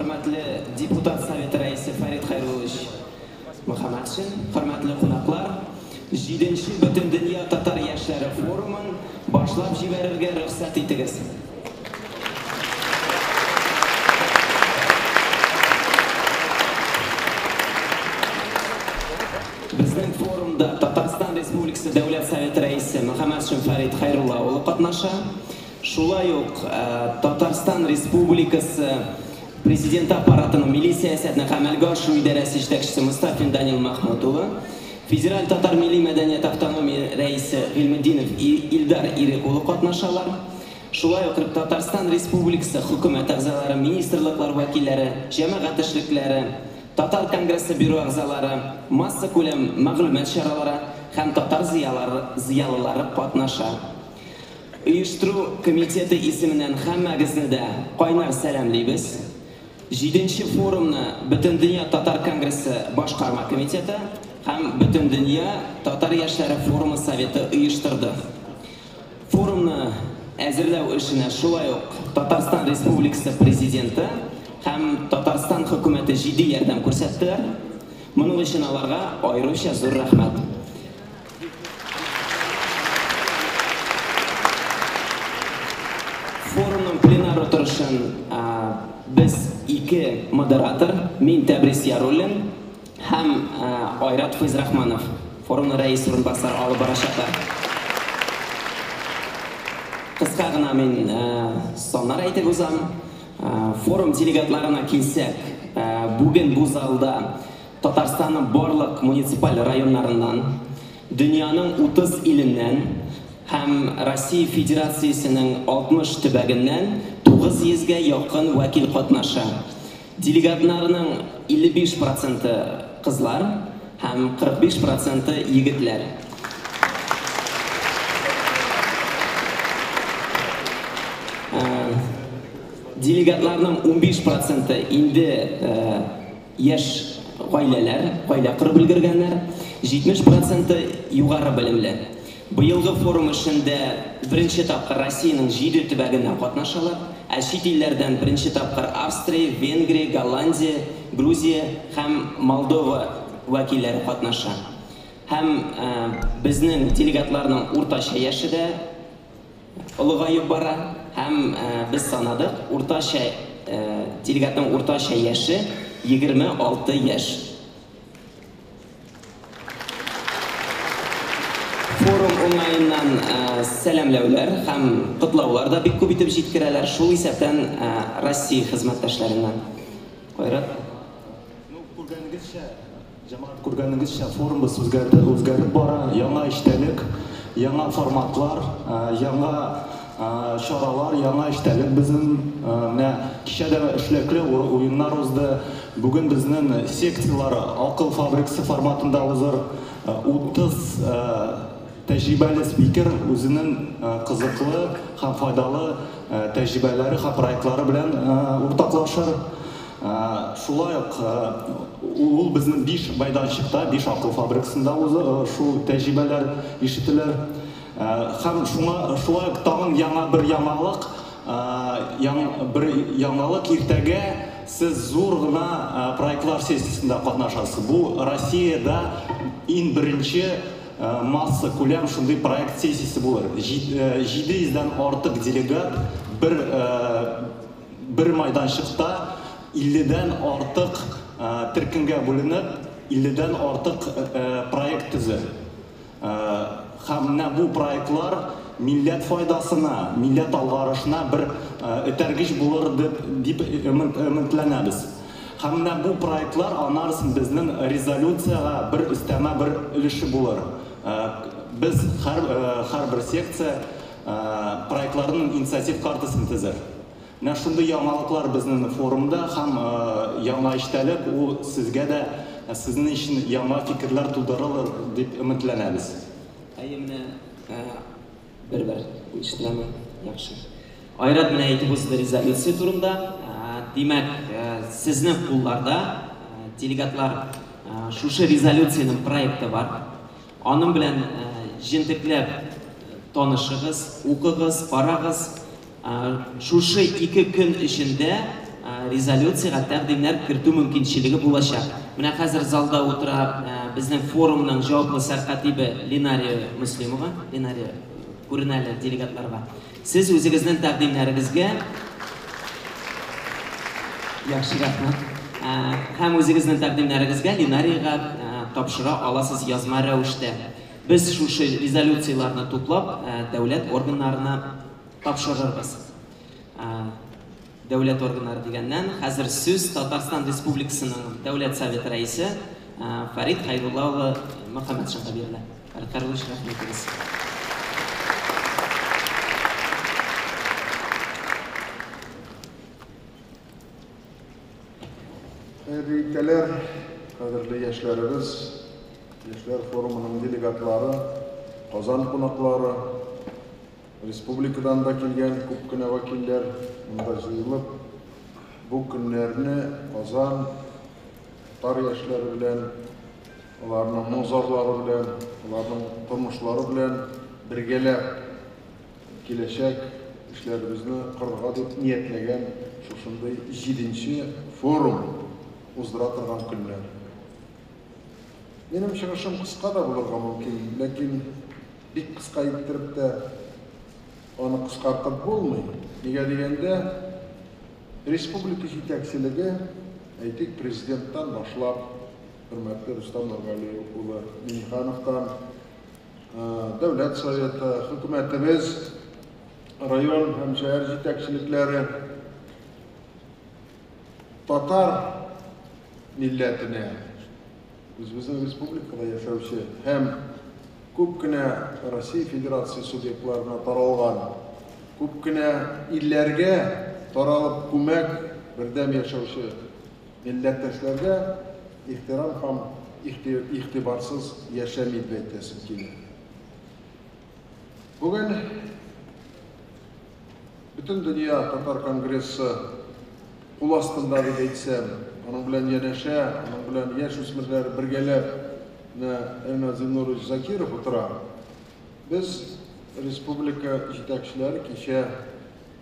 Хөрмәтле депутат советы рәисе Фәрит Хәйруллович Мөхәммәтшин, хөрмәтле кунаклар, җиденче Бөтендөнья татар яшьләре форумын башлап җибәрергә рөхсәт итегез. Безнең форумда Татарстан Республикасы Дәүләт Советы Рәисе Мөхәммәтшин Фәрит Хәйрулла улы катнаша. Шулай ук Татарстан Республикасы Президенты аппаратының милли сәясәтне гамәлгә ашыру идарәсе җитәкчесе Мостафин Данил Мәхмүт улы, Федераль татар милли мәдәният автономия рәисе Гыйльметдинов Илдар Ирек улы катнашалар. Шулай ук Татарстан Республикасы Хөкүмәт әгъзалары, министрлыклар вәкилләре, җәмәгать эшлекләре, Татар конгрессы бюро әгъзалары, массакүләм мәгълүмат чаралары һәм татар зыялылары катнаша. Оештыру комитеты исеменнән һәммәгезне дә кайнар сәламлибез. Җиденче форумны Бөтендөнья татар конгрессы башкарма комитеты һәм Бөтендөнья татар яшьләре форумы советы оештырды. Форумны әзерләү эшенә шулай ук Татарстан Республикасы Президенты һәм Татарстан Хөкүмәте җитди ярдәм күрсәттеләр. Моның өчен аларга аеруча зур рәхмәт. Форумның пленар утырышын без ике модератор, мин Тәбрис Яруллин һәм Айрат Фәйзрахманов, форумның рәис урынбасары алып барачаклар. Кыска гына мин саннар әйтеп узам. Форум делегатларына килсәк, бүген бу залда Татарстанның барлык муниципаль районнарыннан, дөньяның 30 иленнән һәм Россия Федерациясенең 60 төбәгеннән 900 гә якын вәкил катнаша. Делегатларның 55 проценты кызлар һәм 45 проценты егетләр. Делегатларның 15 проценты инде яшь гаиләләр, гаилә корып өлгергәннәр, 70 проценты югары белемле. Быелгы форум эшендә беренче тапкыр Россиянең җиде төбәгеннән катнашалар, ә чит илләрдән беренче тапкыр Австрия, Венгрия, Голландия, Грузия һәм Молдова вәкилләре катнаша. Һәм безнең делегатларның уртача яше дә олыгаеп бара һәм без санадык, уртача делегатның уртача яше 26 яшь. Форум уңаеннан сәламләүләр һәм котлаулар да бик күп итеп җиткерәләр, шул исәптән Россия хезмәттәшләреннән. Айрат. Ну, күргәнегезчә, җәмәгать, күргәнегезчә, форумыбыз үзгәрде, үзгәреп бара, яңа эчтәлек, яңа форматлар, яңа чаралар, яңа эчтәлек безнең. Менә кичә дә эшлекле уеннар узды. Бүген безнең секцияләр акыл фабрикасы форматында узыр. 30 тәҗрибәле спикер үзенең кызыклы һәм файдалы тәҗрибәләре һәм проектлары белән уртаклашыр. Шулай ук ул безнең 5 мәйданчыкта, 5 акыл фабрикасында шул тәҗрибәләр ишетелер. Һәм шуңа шулай ук тагын яңа бер яңалык, бер яңалык иртәгә сез зур гына проектлар сессиясендә катнашасыз. Бу Россиядә иң беренче масса күләм шундый проект сессиясе булыр. 700дән артык делегат бер бер майданчыкта 50дән артык төркемгә бүленеп, 50дән артык проект төзер. Һәм менә бу проектлар милләт файдасына, милләт алгарышына бер этәргеч булыр дип өметләнәбез. Һәм менә бу проектлар анарсын безнең резолюциягә бер өстәмә бер өлеше булыр. Без һәрбер секция проектларының инициатив картасын төзер. Менә шундый яңалыклар безнең форумда һәм яңа эчтәлек ул сезгә дә сезнең өчен яңа фикерләр тудырыр дип өметләнәбез. Әйе, менә бер-бер ишетеләме? Яхшы. Айрат менә әйтеп узды резолюция турында. Димәк, сезнең кулларда, делегатлар, шушы резолюциянең проекты бар. Аның белән җентекләп танышыгыз, укыгыз, карагыз. Шушы ике көн эчендә резолюциягә тәкъдимнәр кертү мөмкинчелеге булачак. Менә хәзер залда утыра безнең форумның җаваплы сәркатибе Ленария Мөслимова. Ленария, күрен әле делегатларга. Сез үзегезнең тәкъдимнәрегезгә Яхшы, рәхмәт. Һәм үзегезнең тәкъдимнәрегезгә Ленариягә тапшыра аласыз язма рәвештә. Без шушы резолюцияләрне туплап, дәүләт органнарына тапшырырбыз. Дәүләт органнары дигәннән, хәзер сүз Татарстан Республикасының Дәүләт Советы рәисе Фәрит Хәйрулла улы Мөхәммәтшинга бирелә. Фәрит Хәйруллович, рәхим итегез. Хәерле иртәләр, кадерле яшьләребез, яшьләр форумының делегатлары, Казан кунаклары, республикадан да килгән күп кенә вәкилләр монда җыелып, бу көннәрне Казан татар яшьләре белән, аларның моң-зарлары белән, аларның тормышлары белән бергәләп киләчәк эшләребезне корырга дип ниятләгән шушындый 7-нче форум уздыра торган көннәр. Минем чыгышым кыска да булырга мөмкин, ләкин бик кыска иттереп тә аны кыскартып булмый. Нигә дигәндә, республика җитәкчелеге, әйтик, президенттан башлап, хөрмәтле Рөстәм Нургали улы Миңнехановтан, Дәүләт Советы, хөкүмәтебез, район һәм шәһәр җитәкчелекләре татар милләтенә, үзебезнең республикада яшәүче һәм күп кенә Россия Федерация субъектларына таралган, күп кенә илләргә таралып күмәк бердәм яшәүче милләттәшләргә ихтирам һәм игътибарсыз яшәми дип әйтәсем килә. Бүген Бөтен дөнья татар конгрессы кул астында дип әйтсәм, аның белән янәшә, аның белән яшь үсмерләр бергәләп менә Ринат Зиннурович Закиров утыра. Без республика җитәкчеләре кичә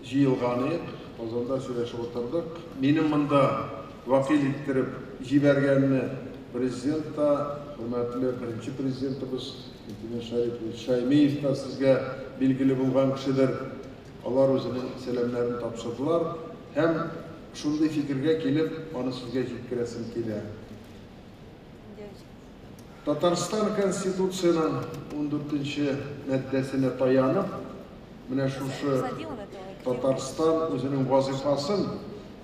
җыелган идек, Казанда сөйләшеп утырдык. Минем монда вәкил иттереп җибәргәнне президент та, хөрмәтле беренче президентыбыз Минтимер Шәрипович Шәймиев та сезгә билгеле булган кешедер. Алар үзенең сәламнәрен тапшырдылар һәм шундый фикергә килеп, аны сезгә җиткерәсем килә. Татарстан Конституциянең 14-нче маддәсенә таянып, менә шушы Татарстан үзенең вазифасын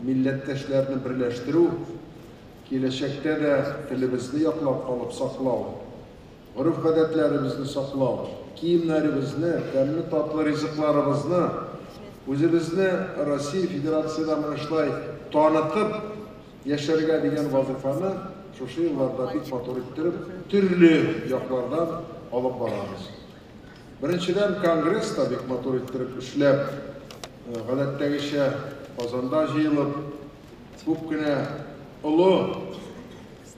милләттәшләрне берләштерү, киләчәктә дә телебезне яклап калып саклау, гореф-гадәтләребезне саклау, киемнәребезне, тәмле татлы ризыкларыбызны, үзебезне Россия Федерациядә менә шулай танытып яшәргә дигән вазифаны шушы елларда бик матур иттереп, төрле яклардан алып барабыз. Беренчедән, конгресс та бик матур иттереп эшләп, гадәттәгечә Казанда җыелып, күп кенә олы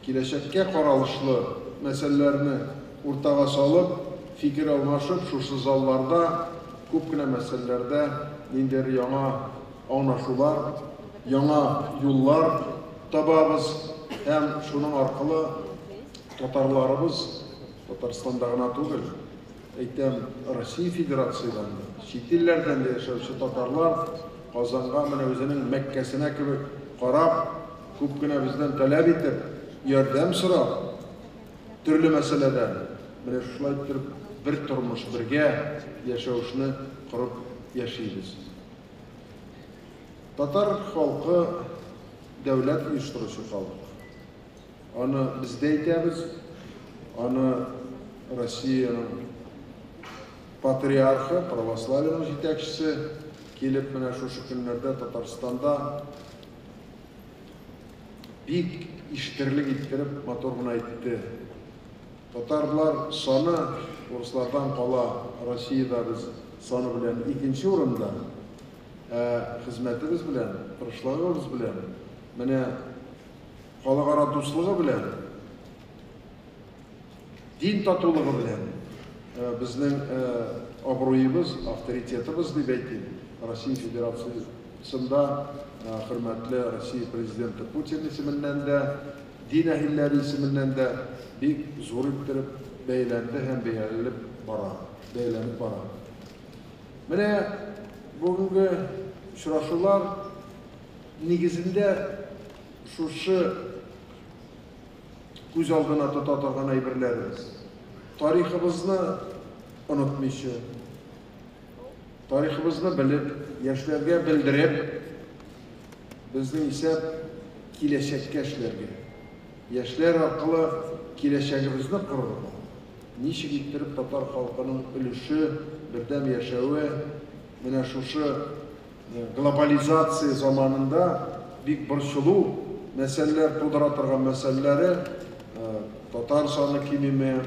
киләчәккә каралышлы мәсьәләләрне уртага салып, фикер алмашып, шушы залларда күп кенә мәсьәләләрдә ниндидер яңа аңлашулар, яңа юллар табабыз һәм шуның аркылы татарларыбыз Татарстанда гына түгел, әйтәм, Россия Федерациядән дә, чит илләрдән дә яшәүче татарлар Казанга менә үзенең Мәккәсенә кебек карап, күп кенә бездән таләп итеп, ярдәм сорап, төрле мәсьәләдән менә шулай иттереп бер тормыш, бергә яшәүшне корып яшибез. Татар халкы дәүләт оештыручы халык. Аны без дә әйтәбез, аны Россиянең патриархы, православиенең җитәкчесе килеп менә шушы көннәрдә Татарстанда бик ишетерлек иттереп матур гына әйтте. Татарлар саны урыслардан кала Россиядә без саны белән икенче урында, ә хезмәтебез белән, тырышлыгыбыз белән, менә халыкара дуслыгы белән, дин татулыгы белән безнең абруебыз, авторитетыбыз дип әйтим, Россия Федерациясе сында хөрмәтле Россия Президенты Путин исеменнән дә, дин әһелләре исеменнән дә бик зур иттереп бәяләнде һәм бәяләнеп бара, бәяләнеп бара. Менә бүгенге очрашулар нигезендә шушы күз алдына тота торган әйберләребез. Тарихыбызны онытмыйча, тарихыбызны белеп, яшьләргә белдереп, безнең исәп киләчәккә эшләргә. Яшьләр аркылы киләчәгебезне корырга. Ничек иттереп татар халкының өлеше, бердәм яшәве, менә шушы глобализация заманында бик борчылу мәсьәләләр тудыра торган мәсьәләләре, татар саны кимиме,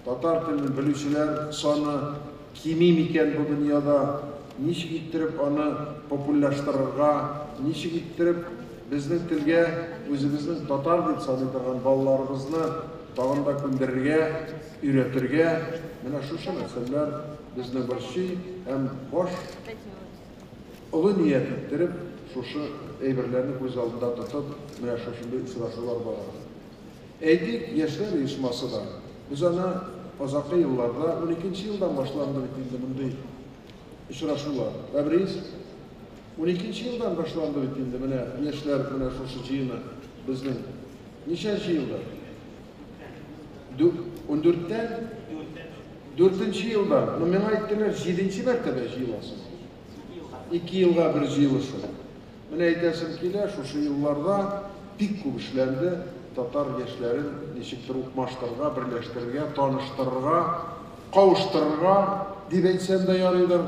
татар телен белүчеләр саны кими микән бу дөньяда, ничек иттереп аны популярлаштырырга, ничек иттереп безнең телгә үзебезнең татар дип саный торган балаларыбызны тагын да күндерергә, өйрәтергә, менә шушы мәсьәләләр безне борчый һәм баш олы ният иттереп, шушы әйберләрне күз алдында тотып, менә шушындый очрашулар бара. Әйтик, яшьләр оешмасы да. Без аны азакы елларда, 12 елдан башланды бит инде мондый очрашулар. Тәбриз, 12 елдан башланды бит инде менә яшьләр менә шушы җыены безнең. Ничәнче елда? 14-тән? 4 елда. Ну, миңа әйттеләр, 7 мәртәбә җыеласыз. 2 елга бер җыелышы. Менә әйтәсем килә, шушы елларда бик күп эшләнде, татар яшьләрен ничектер укмаштырырга, берләштерергә, таныштырырга, кавыштырырга дип әйтсәм дә ярыйдыр.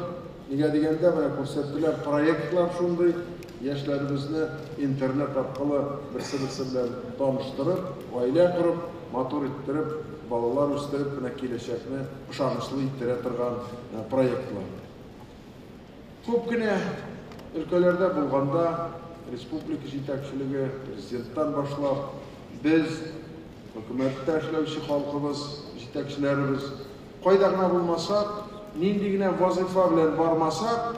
Нигә дигәндә, менә күрсәттеләр проектлар шундый, яшьләребезне интернет аркылы берсе-берсе белән таныштырып, гаилә корып, матур иттереп, балалар үстереп, менә киләчәкне ышанычлы иттерә торган проектлар. Күп кенә өлкәләрдә булганда республика җитәкчелеге, президенттан башлап, без, хөкүмәттә эшләүче халкыбыз, җитәкчеләребез, кайда гына булмасак, нинди генә вазифа белән бармасак,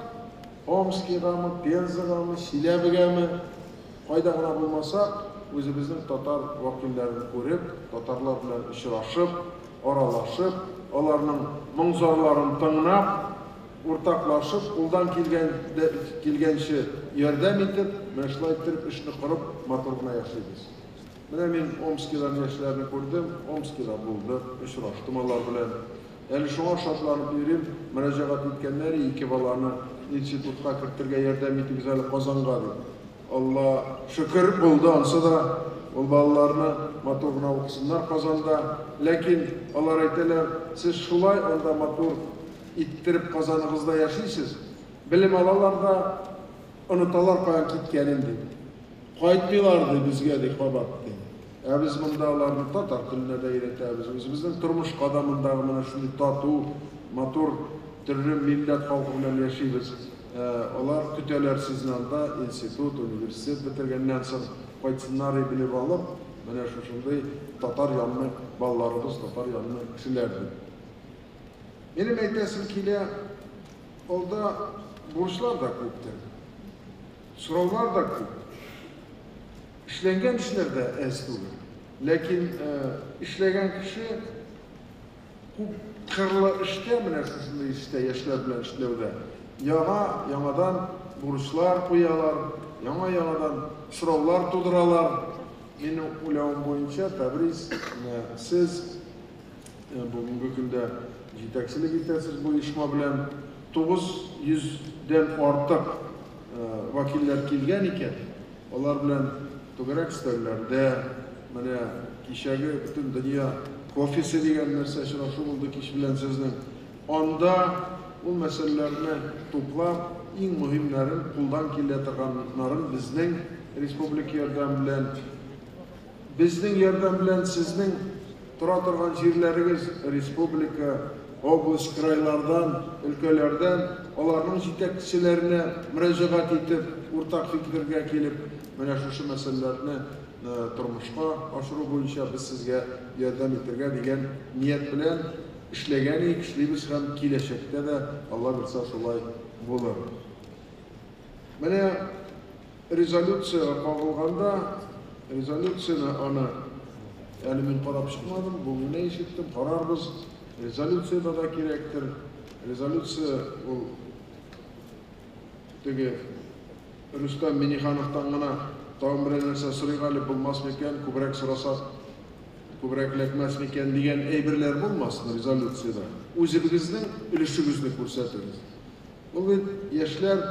Омскигамы, Пензагамы, Чиләбегәме, кайда гына булмасак, үзебезнең татар вәкилләрен күреп, татарлар белән очрашып, аралашып, аларның моң-зарларын тыңлап, уртаклашып, кулдан килгән килгәнче ярдәм итеп, менә шулай иттереп эшне корып, матур гына яшибез. Менә мин Омскидан яшьләрне күрдем, Омскида булдык, очраштым алар белән. Әле шуңа шатланып йөрим, мөрәҗәгать иткәннәр, ике баланы институтка кертергә ярдәм итегез әле Казанга дип. Алла шөкер, булды ансы да. Ул балаларны матур гына укысыннар Казанда. Ләкин алар әйтәләр, сез шулай анда матур иттереп Казаныгызда яшисез, белем алалар да, оныталар каян киткәнен дип. Кайтмыйлар ди безгә ди кабат ди. Ә без монда аларны татар теленә дә өйрәтәбез. Үзебезнең тормышка да мондагы менә шундый тату, матур төрле милләт халкы белән яшибез. Алар көтәләр сезне анда институт, университет бетергәннән соң кайтсыннар и белеп алып, менә шушындый татар янны балаларыбыз, татар янны кешеләр дип. Минем әйтәсем килә, алда бурычлар да күптер. Сораулар да күп. Эшләнгән эшләр дә әз түгел. Ләкин эшләгән кеше күп кырлы эштә, менә шушындый эштә, яшьләр белән эшләүдә, яңа, яңадан бурычлар куялар, яңа яңадан сораулар тудыралар. Минем уйлавым буенча, Тәбриз, менә сез бүгенге көндә җитәкчелек итәсез бу оешма белән. 900-дән артык вәкилләр килгән икән, алар белән түгәрәк өстәлләрдә, менә кичәге бөтен дөнья кофесы дигән нәрсә очрашу булды кич белән сезнең. Анда ул мәсьәләләрне туплап, иң мөһимнәрен, кулдан килә торганнарын безнең республика ярдәме белән, безнең ярдәм белән сезнең тора торган җирләрегез республика, область, крайлардан, өлкәләрдән аларның җитәкчеләренә мөрәҗәгать итеп, уртак фикергә килеп, менә шушы мәсьәләләрне тормышка ашыру буенча без сезгә ярдәм итәргә дигән ният белән эшләгән идек, эшлибез һәм киләчәктә дә Алла бирсә шулай булыр. Менә резолюциягә кагылганда, резолюцияне аны әле мин карап чыкмадым, бүген генә ишеттем, карарбыз. Резолюциядә дә кирәктер. Резолюция ул теге Рөстәм Миңнехановтан гына тагын берәр нәрсә сорыйк әле, булмас микән, күбрәк сорасак, күбрәк эләкмәс микән дигән әйберләр булмасын резолюциядә. Үзебезнең өлешебезне күрсәтегез. Ул бит яшьләр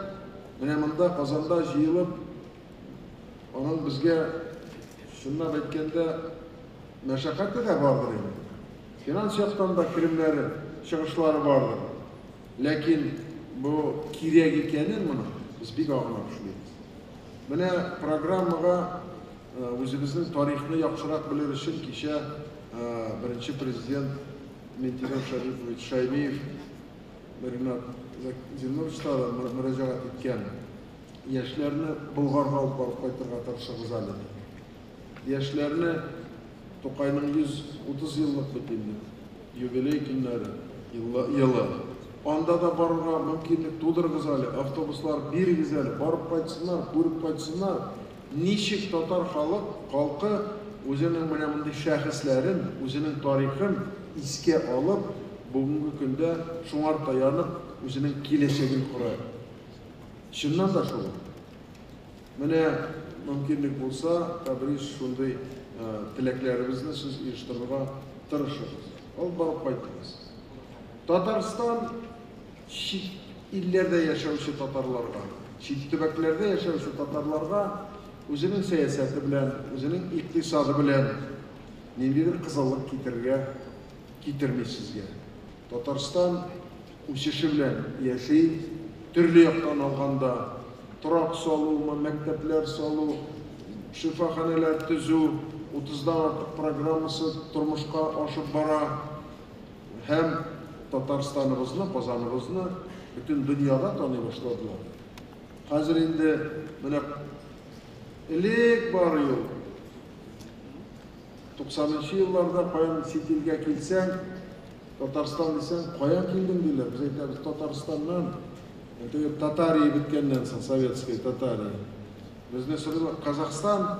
менә монда Казанда җыелып, аның безгә чынлап әйткәндә мәшәкате дә бардыр инде. Финанс яктан да керемнәре, чыгышлары бардыр. Ләкин бу кирәк икәнен моны без бик аңлап эшлибез. Менә программага үзебезнең тарихны яхшырак белер өчен кичә беренче президент Минтимер Шәрипович Шаймиев Ринат Зиннурович та мөрәҗәгать иткән. Яшьләрне Болгарга алып барып кайтырга тырышыгыз әле дип. Яшьләрне Тукайның 130 еллык бит инде юбилей көннәре, елы. Анда да барырга мөмкинлек тудырыгыз әле, автобуслар бирегез әле, барып кайтсыннар, күреп кайтсыннар. Ничек татар халык, халкы үзенең менә мондый шәхесләрен, үзенең тарихын искә алып, бүгенге көндә шуңар таянып, үзенең киләчәген кора. Чыннан да шулай. Менә мөмкинлек булса, Тәбрис, шундый теләкләребезне сез оештырырга тырышыгыз. Алып барып кайтыгыз. Татарстан чит илләрдә яшәүче татарларга, чит төбәкләрдә яшәүче татарларга үзенең сәясәте белән, үзенең икътисады белән ниндидер кызыллык китерергә китерми сезгә. Татарстан үсеше белән яши, төрле яктан алганда, торак салумы, мәктәпләр салу, шифаханәләр төзү, 30-дан артык программасы тормышка ашып бара. Һәм Татарстаныбызны, Казаныбызны бөтен дөньяда таный башладылар. Хәзер инде менә элек бар юл. 90нчы елларда каян чит илгә килсәң, Татарстан дисәң, каян килдең диләр. Без әйтәбез Татарстаннан. Теге Татария беткәннән соң, советская Татария. Безне сорыйлар, Казахстан,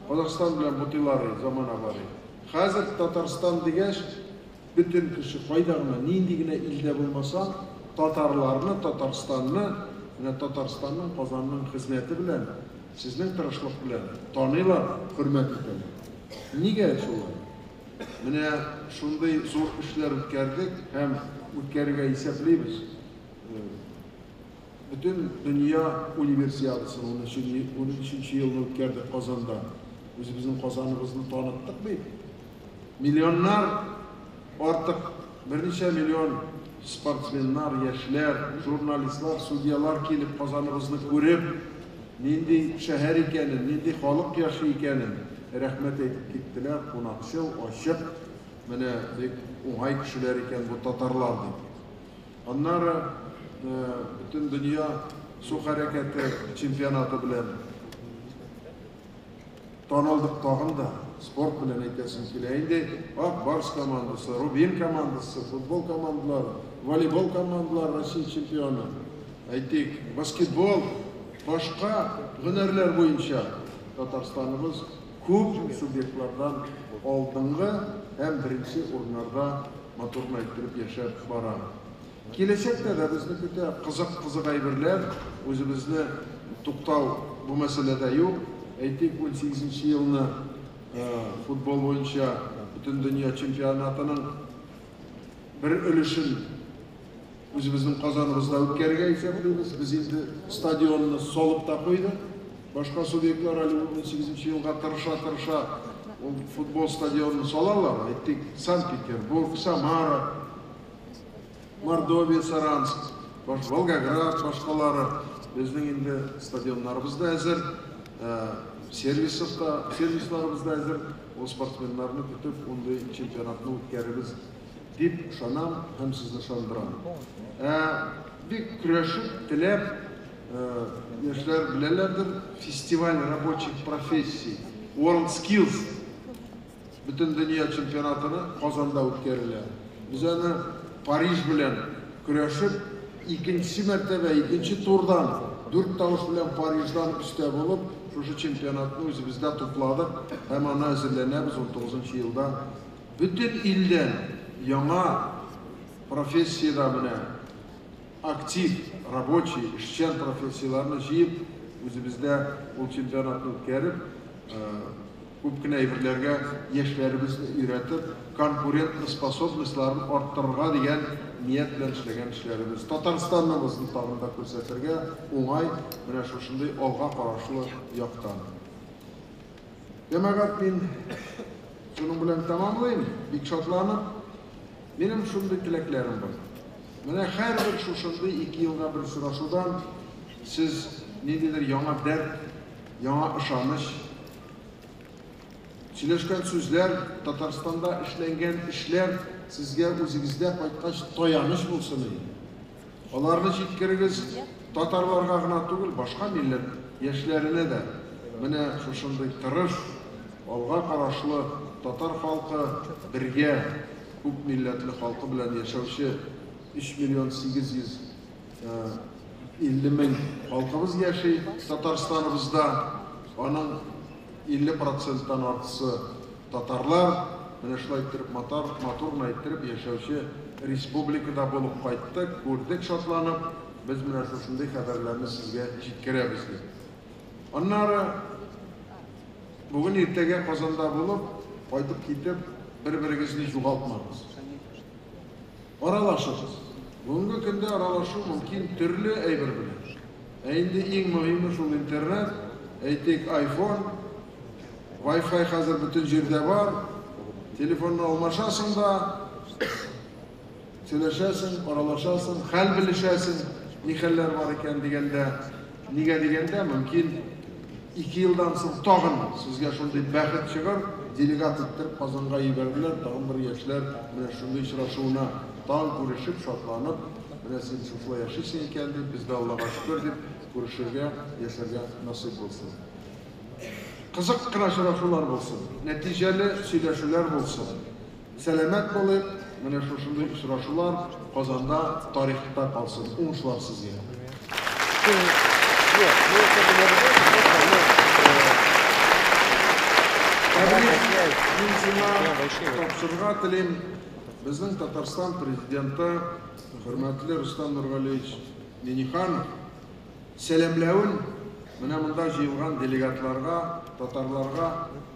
Казахстан белән бутыйлар замана бар. Хәзер Татарстан дигәч, бөтен кеше кайда гына, нинди генә илдә булмаса, татарларны, Татарстанны, менә Татарстанның, Казанның хезмәте белән, сезнең тырышлык белән таныйлар, хөрмәт итәләр. Нигә шулай? Менә шундый зур эшләр үткәрдек һәм үткәрергә исәплибез. Бөтен дөнья универсиадасын 13 елны үткәрдек Казанда. Үзебезнең Казаныбызны таныттык бит. Миллионнар артык, берничә миллион спортсменнар, яшьләр, журналистлар, судьялар килеп Казаныбызны күреп, нинди шәһәр икәнен, нинди халык яши икәнен рәхмәт әйтеп киттеләр, кунакчыл, ачык, менә бик уңай кешеләр икән бу татарлар дип. Аннары бөтен дөнья су хәрәкәте чемпионаты белән танылдык тагын да, спорт белән әйтәсем килә. Инде Ак Барс командасы, Рубин командасы, футбол командалары, волейбол командалары Россия чемпионы. Әйтик, баскетбол, башка һөнәрләр буенча Татарстаныбыз күп субъектлардан алдынгы һәм беренче урыннарда матурны әйттереп яшәп бара. Киләчәктә дә безне көтә кызык-кызык әйберләр, үзебезне туктау бу мәсьәләдә юк. Әйтик, 18 елны футбол буенча бөтен дөнья чемпионатының бер өлешен үзебезнең Казаныбызда үткәрергә исәплибез. Без инде стадионны салып та куйдык. Башка субъектлар әле 18 елга тырыша-тырыша ул футбол стадионын салалар. Әйтик, Санкт-Петербург, Самара, Мордовия, Саранск, Волгоград, башкалары. Безнең инде стадионнарыбыз да әзер, сервисларыбыз да әзер. Ул спортсменнарны көтеп, ундый чемпионатны үткәрербез дип ышанам һәм сезне ышандырам. Бик көрәшеп, теләп, яшьләр беләләрдер, фестиваль рабочих профессий World Skills бөтен дөнья чемпионатыны Казанда үткәрелә. Без аны Париж белән көрәшеп, икенче мәртәбә, икенче турдан 4 тавыш белән Париждан өстә булып, шушы чемпионатны үзебездә тупладык һәм аны әзерләнәбез 19 елда. Бөтен илдән яңа профессиядә менә актив, рабочий, эшчән профессияләрне җыеп, үзебездә ул чемпионатны үткәреп, күп кенә әйберләргә яшьләребезне өйрәтеп, конкурентный способностьларын арттырырга дигән ният белән эшләгән эшләребез. Татарстаныбызны тагын да күрсәтергә уңай, менә шушындый алга карашлы яктан. Җәмәгать, мин шуның белән тәмамлыйм, бик шатланып. Минем шундый теләкләрем бар. Менә һәрбер шушындый 2 елга бер очрашудан сез ниндидер яңа дәрт, яңа ышаныч, сөйләшкән сүзләр, Татарстанда эшләнгән эшләр сезгә үзегездә кайткач таяныч булсын иде. Аларны җиткерегез татарларга гына түгел, башка милләт яшьләренә дә. Менә шушындый тырыш, алга карашлы татар халкы бергә күп милләтле халкы белән яшәүче 3 миллион 850 мең халкыбыз яши Татарстаныбызда. Аның 50%-тан артысы татарлар. Менә шулай иттереп, матур гына иттереп яшәүче республикада булып кайттык, күрдек шатланып. Без менә шушындый хәбәрләрне сезгә җиткерәбез дип. Аннары бүген иртәгә Казанда булып, кайтып китеп, бер-берегезне югалтмагыз. Аралашыгыз. Бүгенге көндә аралашу мөмкин төрле әйбер белән. Ә инде иң мөһиме шул интернет, әйтик, iPhone, Wi-Fi хәзер бөтен җирдә бар. Телефонны алмашасың да, сөйләшәсең, аралашасың, хәл белешәсең, ни хәлләр бар икән дигәндә, нигә дигәндә, мөмкин 2 елдан соң тагын сезгә шундый бәхет чыгар, делегат иттереп Казанга җибәрделәр, тагын бер яшьләр менә шундый очрашуына тагын күрешеп, шатланып, менә син шушылай яшисең икән дип, без дә Аллага шөкер дип күрешергә, яшәргә насыйп булсын. Кызык кына очрашулар булсын, нәтиҗәле сөйләшүләр булсын. Сәламәт булыйк, менә шушындый очрашулар Казанда тарихта калсын. Уңышлар сезгә. Мин сиңа тапшырырга телим. Безнең Татарстан президенты хөрмәтле Рөстәм Нургалиевич Минниханов сәламләвен менә монда җыелган делегатларга, татарларга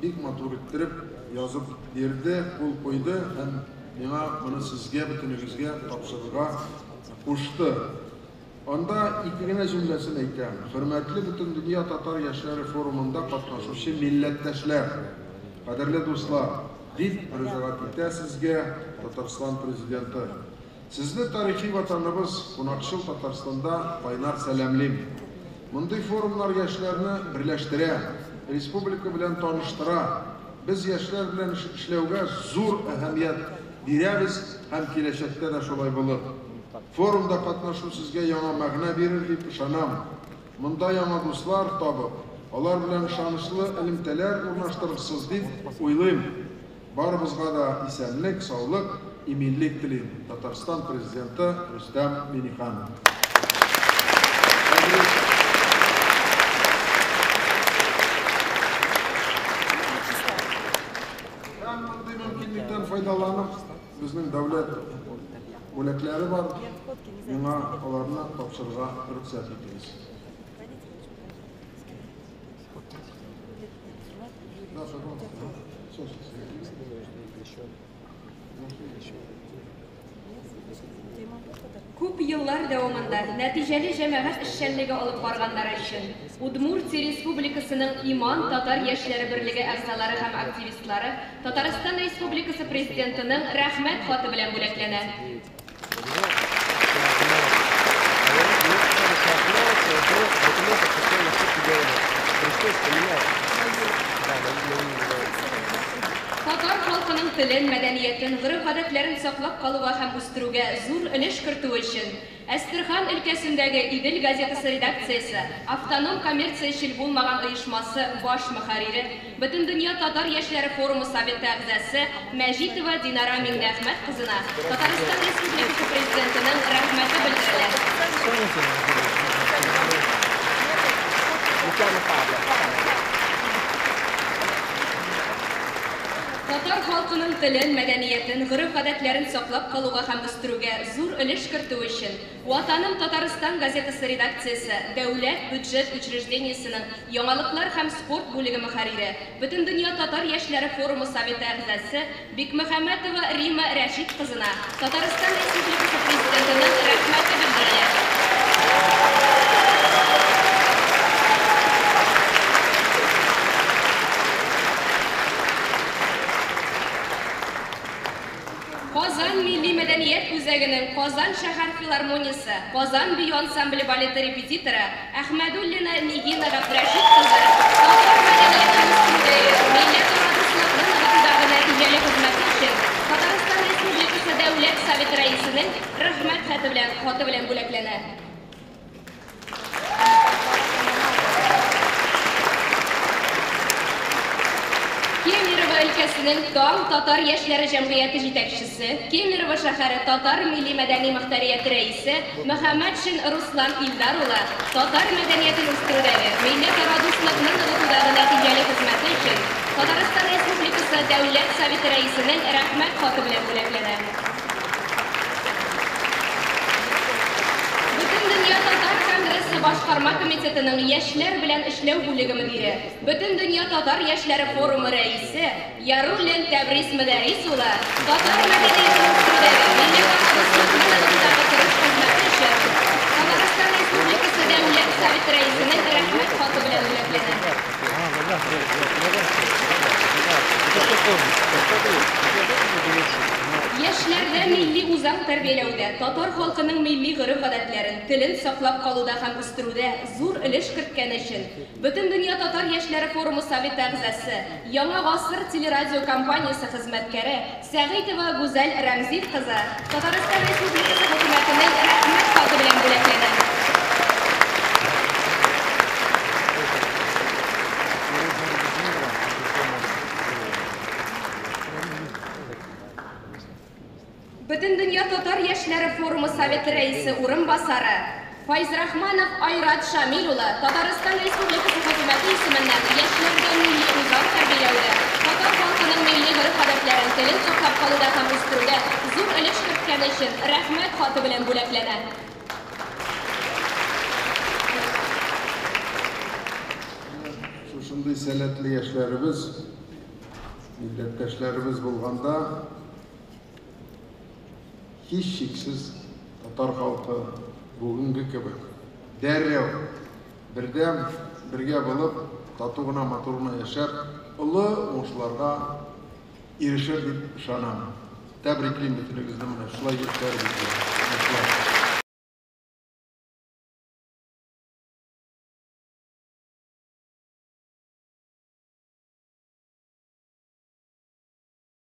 бик матур иттереп язып бирде, кул куйды һәм миңа моны сезгә, бөтенегезгә тапшырырга кушты. Анда ике генә җөмләсен әйтәм. Хөрмәтле Бөтендөнья татар яшьләре форумында катнашучы милләттәшләр, кадерле дуслар, дип мөрәҗәгать итә сезгә Татарстан президенты. Сезне тарихи ватаныбыз, кунакчыл Татарстанда кайнар сәламлим. Мондый форумнар яшьләрне берләштерә, республика белән таныштыра. Без яшьләр белән эшләүгә зур әһәмият бирәбез һәм киләчәктә дә шулай булыр. Форумда катнашу сезгә яңа мәгънә бирер дип ышанам. Монда яңа дуслар табып, алар белән ышанычлы элемтәләр урнаштырырсыз дип уйлыйм. Барыбызга да исәнлек, саулык, иминлек телим. Татарстан президенты Рөстәм Минниханов. Һәм мондый мөмкинлектән файдаланып, безнең дәүләт бүләкләре бар. Миңа аларны тапшырырга рөхсәт итегез. Күп еллар дәвамында нәтиҗәле җәмәгать эшчәнлеге алып барганнары өчен Удмуртия Республикасының Иман татар яшьләре берлеге әгъзалары һәм активистлары Татарстан Республикасы президентының рәхмәт хаты белән бүләкләнә. Татар халкының телен, мәдәниятен, гореф-гадәтләрен саклап калуга һәм үстерүгә зур өлеш кертү өчен Әстерхан өлкәсендәге Идел газетасы редакциясе, автоном коммерциячел булмаган оешмасы баш мөхәррире, Бөтендөнья татар яшьләре форумы советы әгъзасы Мәҗитова Динара Миңнеәхмәт кызына Татарстан Республикасы Президентының рәхмәте белдерелә. Татар халкының телен, мәдәниятен, гореф-гадәтләрен саклап калуга һәм үстерүгә зур өлеш кертү өчен Ватаным Татарстан газетасы редакциясе дәүләт бюджет учреждениесенең яңалыклар һәм спорт бүлеге мөхәррире, Бөтендөнья татар яшьләре форумы советы әгъзасы Бикмөхәммәтова Рима Рәшит кызына Татарстан Республикасы Президентының Рәхмәте белдерелә. Казан милли мәдәният үзәгенең Казан шәһәр филармониясе Казан бию ансамбле балеты репетиторы Әхмәдуллина Нигина Габдрәшит кызы татар мәдәниятен үстерүдәге, милләтара дуслыкны ныгытудагы нәтиҗәле хезмәте өчен Татарстан Республикасы Дәүләт Советы Рәисенең Рәхмәт хаты белән хаты белән бүләкләнә. Кемерово өлкәсенең Таң татар яшьләре җәмгыяте җитәкчесе, Кемерово шәһәре татар милли-мәдәни мохтарияте рәисе Мөхәммәтшин Руслан Илдар улы татар мәдәниятен үстерүдәге, милләтара дуслыкны ныгытудагы нәтиҗәле хезмәте өчен Татарстан Республикасы Дәүләт Советы Рәисенең Рәхмәт хаты белән бүләкләнә. Бөтендөнья татар конгрессы башкарма комитетының яшьләр белән эшләү бүлеге мөдире, Бөтендөнья татар яшьләре форумы рәисе Яруллин Тәбрис Мөдәррис улы татар мәдәниятен үстерүдәге, милләтара дуслыкны ныгытудагы тырыш хезмәте өчен Татарстан Республикасы Дәүләт Советы Рәисенең Рәхмәт хаты белән бүләкләнә. Яшьләрдә милли үзаң тәрбияләүдә, татар халкының милли гореф-гадәтләрен, телен саклап калуда һәм үстерүдә зур өлеш керткәне өчен Бөтендөнья татар яшьләре форумы советы әгъзасы, Яңа гасыр телерадиокомпаниясе хезмәткәре Сәгыйтова Гүзәл Рәмзил кызы Татарстан Республикасы Хөкүмәтенең Рәхмәт хаты белән бүләкләнә. Бөтендөнья татар яшьләре форумы советы рәисе урынбасары Файзрахманов Айрат Шамил улы Татарстан Республикасы Хөкүмәте исеменнән яшьләрдә милли үзаң тәрбияләүдә, татар халкының милли гореф-гадәтләрен, телен саклап калуда һәм үстерүдә зур өлеш керткәне өчен Рәхмәт хаты белән бүләкләнә. Шушындый сәләтле яшьләребез, милләттәшләребез булганда, Һичшиксез, татар халкы бүгенге кебек дәррәү бердәм, бергә булып, тату гына, матур гына яшәп, олы уңышларга ирешер дип ышанам. Тәбриклим бөтенегезне менә шулай яшьләребезне. Уңышлар!